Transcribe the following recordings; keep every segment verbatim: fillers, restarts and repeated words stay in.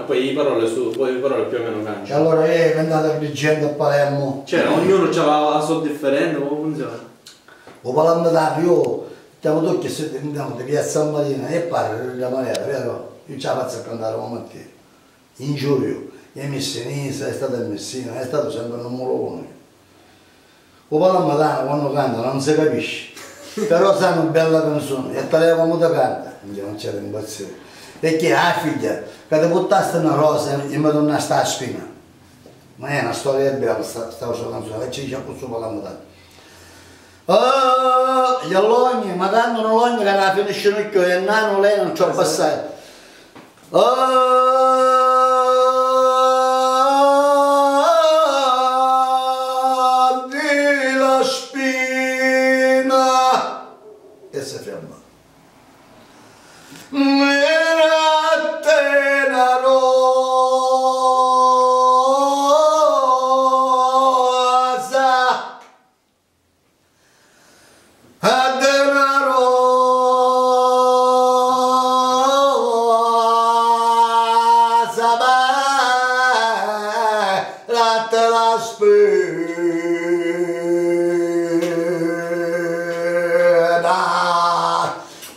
Poi i parole su, poi i parole più o meno E canciano. Allora, eh, che andate dicendo a Palermo? Cioè, ognuno c'aveva la sua differenza, come funziona? O Palermitano, io, mettiamo tutti, se andiamo di Piazza Marina e parla di una maniera, vero? Io ce la faccio a cantare come te. Ingiurio, e Messinese, è stato il Messina, è stato sempre un mulone. U palammatanu quannu canta non si capisci, però sanu bella canzoni e talea comu ti canta, non c'è da impazzire. E chi è a figlia ca ti puttasti na rosa e mi tunnasti a spina? Ma è na storia bella sta, sta vostra canzone, e ci dice a questo palammatanu. Oh, gli allogni, ma tanto non l'ogni che la finisce in occhio e nanu lei non ci ho passai. Ah, di la spina e si ferma. Mira a te na rosa. Addinaro sabè la te la spina.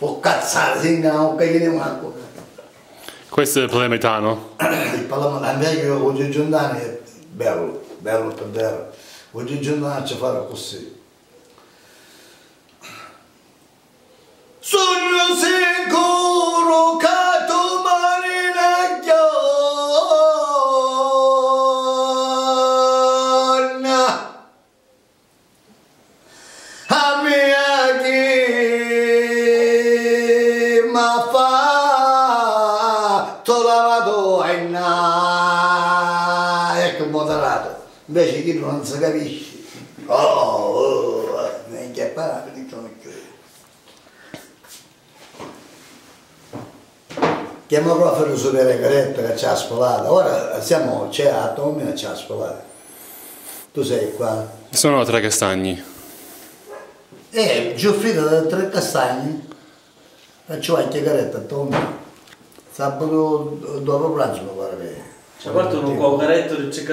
O cazzare, signa, o che gli manco. Questo è il Palermitano? Il Palermitano, invece io voglio giuntare, è bello, bello per bello. Voglio giuntare a fare così. Sugnu sicuru ca tu marinagghionna a mia chi m'ha fattu la Madonna, ecco moderato. Invece chi non si capisce, oh, oh, eh, minchia, parla, non ci sono più. Chiama proprio su delle carette che c'è a spolata. Ora siamo, c'è a Tommy e c'è a spolata. Tu sei qua? Sono a Tre Castagni. Eh, Giuffrida da Tre Castagni. Faccio qualche caretta a Tommy. Sabato dopo pranzo mi pare che. Ci ha fatto un cucaretto di cicca.